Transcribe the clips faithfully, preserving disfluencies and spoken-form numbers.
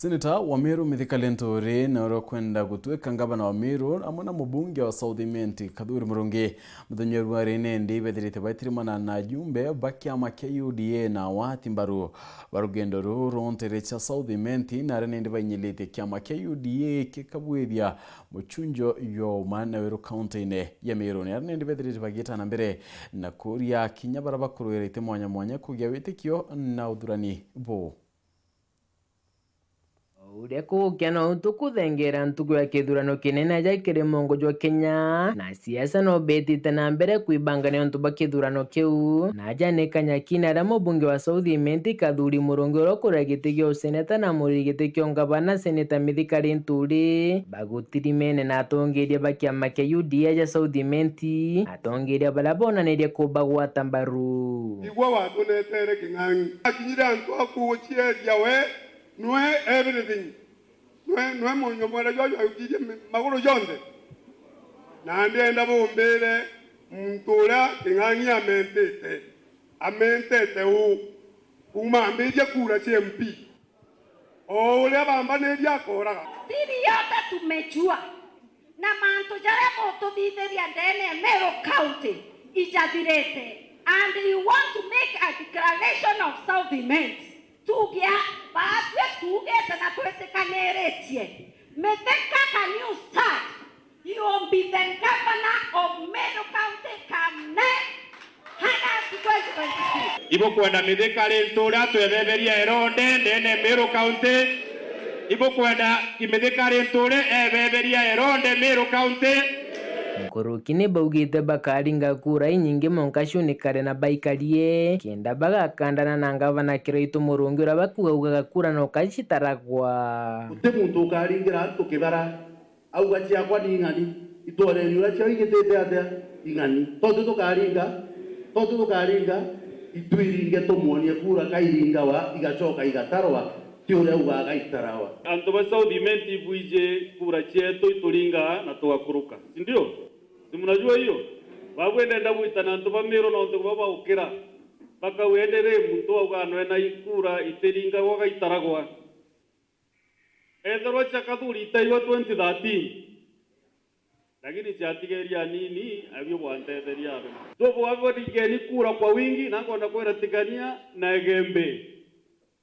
Seneta wa Meru Mithika Linturi na uria ukwenda gutwika ngavana wa Meru amwe na mubunge wa South Imenti Kathuri Murungi, muthenya wa ruari nendi bethirite baitirimana na ajumbe ba kiama kia U D A na wati mbaru ba rugendo ruu rwa ntere cia South Imenti, na aria nendi bainyilitie kiama kia U D A kikabwithia muchunjo jwa uma na weru kaunti-ini ya Meru. Ni aria nendi bethirite bagietana mbere na kuria kinya baria bakurwirite mwanya mwanya kugia witikio na uthurani buu. O uria kugukia nou tukuthengeera ntuku ya kithurano kinene aja kiri mungu jwa Kenya, na siasa no betite na mbere kwibanga niuntu bwa kithurano kiu. Na aja ni kanyakini aria mubunge wa South Imenti Kathuri Murungi uria ukuria giti gia useneta na muriri giti kia ungavana Seneta Mithika Linturi bagutirimene na atongeria ba kiama kia U D A aja South Imenti, atongeria baria bonanirie kubagwata mbaru. Igua watunetere King'ang'i. Akinyire antu a kugucieria we, nwe everything. Nwe, nwe munyo mwera jwa jwakirie maguru jonthe. Na ndienda bumbire muntu uria King'ang'i amentete. Amentete uu. Kuuma ambirie kura cia M P. O uria bambanirie akoraga. Siri yote tumejua. Na mantu jaria mututhithiria ndene ya Meru County ijathirite, and you want to make a declaration of South Imenti. Tugia, baatue tuugite na twitikaniritie. Mithika, can you start? You will be the governor of Meru County come next. Hana siku hizi twenty-six. Ibukwenda Mithika Linturi atwebeberia eronde ndene Meru County? Ibukwenda Mithika Linturi ebeberia eronde Meru County? Nkuruki ni baugite bakaringa kura inyingi mwanka ciunikare na baikarie, kenda bagakandana na ngavana Kiraitu Murungi uria bakuga augaga kura no kacitaragwa. Guti muntu ukaringira antu kibara. Auga, "Ciakwa ni ing'ani, itwareni uria ciao igitite atia? Ing'ani." Totu tukaringa, totu tukaringa, itwiringe tumwonie kura kairingawa, igacoka igatarwa, ti uria augaga gaitarawa. Antu ba South Imenti ibwiji kura cietu ituringa na tugakuruka, si ndio? Si mnajua hiyo? Babu ndenda gwita na antu ba Meru na untu baba ukira. Bakauga, "Ende ri, muntu auga anwena ikura itiringagwa gaitaragwa." Ethirwa cia Kathuri itaigwa twenty thirteen, lakini ciatigeria anini, abio bwantetheria abe. Tubu abio ningeni kura kwa wingi, na nkwenda kwira Tigania na Igembe,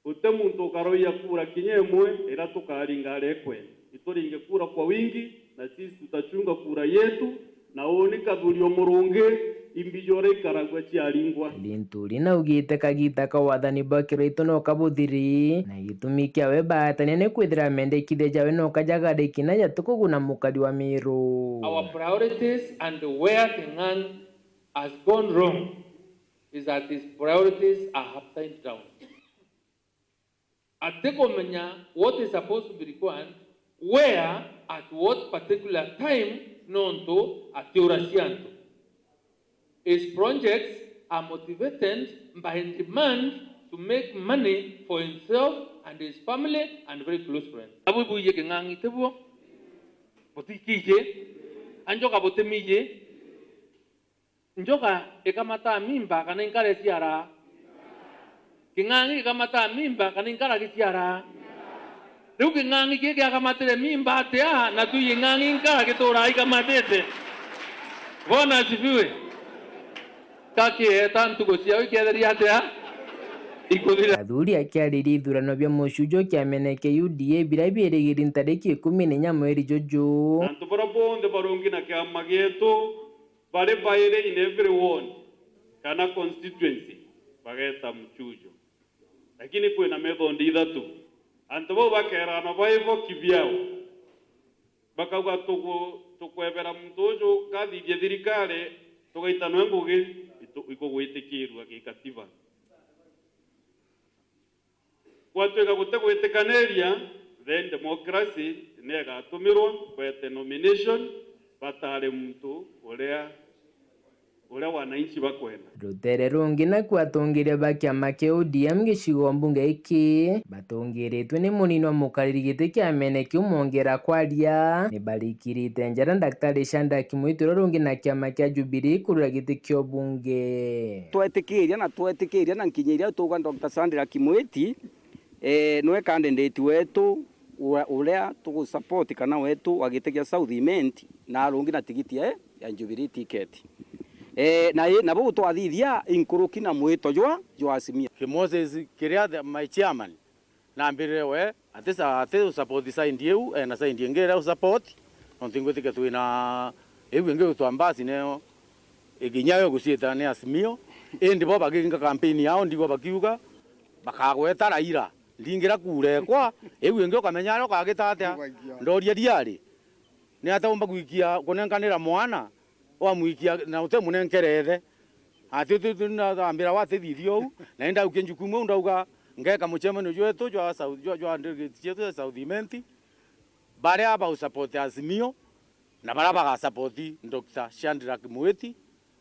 guti muntu ukaroia kura kinya imwe iria tukaringa aria ikwenda. Ituringe kura kwa wingi, na sisi tutachunga kura yetu, na uuni Kathuri o Murungi, imbi jora ikaragua ciaringwa. Linturi naugite kagita ka wathani bwa Kiraitu no kabuthiri, na gitumi kiawe baatania ni kwithira mendekithia jawe no kajagariki na jatikuguna mukari wa Meru. Our priorities and where King'ang'i has gone wrong is that his priorities are upside down. Atikumenya what is supposed to be required, where, at what particular time, nontu atiuracia antu. His projects are motivated by demand to make money for himself and his family and very close friends. Abu ibuiji King'ang'i tibuo? Butikiji? Anjoka butimiji? Njoka ikamataa mimba kana inkara iciaraa? King'ang'i gikamataa mimba kana inkara giciaraa? Riu king'ang'i giki giakamatire mimba atia, na tui king'ang'i inkara gituraa ikamatite? Bwana asifiwe. Ka kieta ntuku ciao ikeetheria atia? Ikuthira. Kathuri akiariria ithurano bia mucujo kiamene kia U D A biria biirigiri ntariki ikumi na inya mweri juju. Antu baria bonthe barungi na kiama gietu, bari bairi in every ward kana constituency, bageeta mucujo. Lakini kwina method ithatu. Antu bau bakeerana baibo kibiao. Bakauga, "Tugu-, tukwebera muntu uju kathithie thirikari, tugaita nwe ngugi, itu-, ikugwitikirua gikatiba." Gwatwika gutigwitikaniriria, then democracy ni igatumirwa, bete nomination, batare muntu uria, uria wananchi bakwenda. Rutere rungi naku atongeria ba kiama kia O D M gicigo mbunge giki batongeretwe ni munini wa mukariri giti kiamene kiu Mwongera Kwaria, ni barikirite njara Daktari Shadrack Mwiti uria rungi na kiama kia Jubilee kurira giti kia ubunge. Twetikiria na twetikiria na nkinya iria tuga Doctor Shadrack Mwiti, eh, nwe candidate wetu Ura-, uria tugusupport kana wetu wa giti kia South Imenti na arungi na tigiti ya, ya Jubilee ticket. Eh, na i-, nabo twathithia inkuruki na mwito jwa, jwa Azimio. Ki Moses kiria the, my chairman, nambirire we, ati sa-, ati usupport side iu, eh, na side ingi iria usupport, nontu ingwitikia twina iu ingi utwa mbasi neo, ikinya yo guciita ni Azimio, indi bo baginga campaign yao, ndigwa bakiuga, bakagweta Raila, ndingira kura ekwa, iu ingi ukamenya aria ukagita atia. Ndoria diari, ni atia umba gwikia, kunenkanira mwana, wamwikia na utemunenkere ithe? Ati tu, tu, na ambira watithithia uu, na indaukia njukumu iu ndauga, ngeka mucemanio jwetu jwa South, jwa, jwa delegate cietu cia South Imenti, baria ba support Azimio, na baria baga support Doctor Shadrack Mwiti,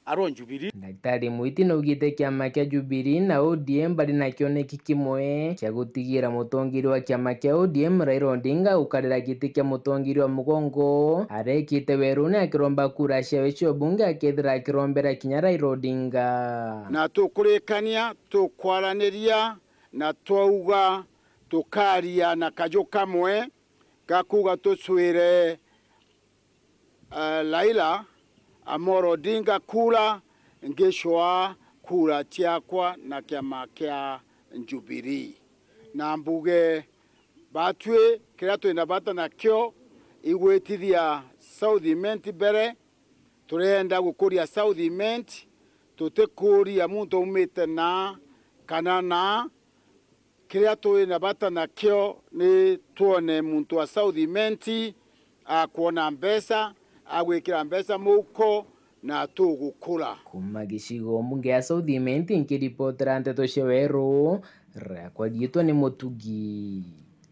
arwa Jubilee. Daktari Mwiti naugite kiama kia Jubilee na O D M bari na kioneki kimwe kia gutigira mutongeria wa kiama kia O D M Raila Odinga gukarira giti kia mutongeria wa mugongo, arekite weruni akiromba kura ciawe cia ubunge akethira akirombera kinya Raila Odinga. Na tukurikania, tukwaraniria, na twauga tukaria na kaju kamwe ga kuuga tucwire eh, Raila Amolo Odinga kura, ngicwaa kura ciakwa na kiama kia Jubilee. Na mbuge, batwi kiria twina bata nakio igwitithia South Imenti mbere, turenda gukuria South Imenti, tutikuria muntu aumite na kana na, kiria turi na bata nakio ni twone muntu wa South Imenti akwona mbeca, agwikira mbeca muhuko, na tugukura. Kuuma gicigo mbunge ya South Imenti, nkiripotera nteto cia weru, riakwa riitwa ni Mutugi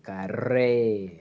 Kare.